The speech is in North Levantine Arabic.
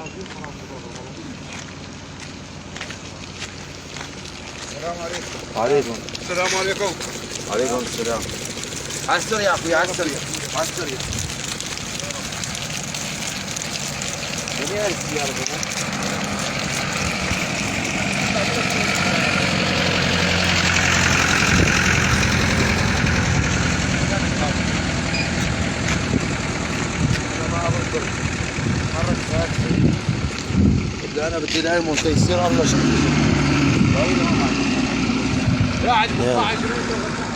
السلام عليكم. عليكم. السلام عليكم. عليكم السلام. على السريع اخوي، على السريع، على السريع. منين هاي السيارة بابا؟ انا ما بقدر حرك سيارتي. اللي انا بدي نايم تيسير الله شكله. قاعد 15.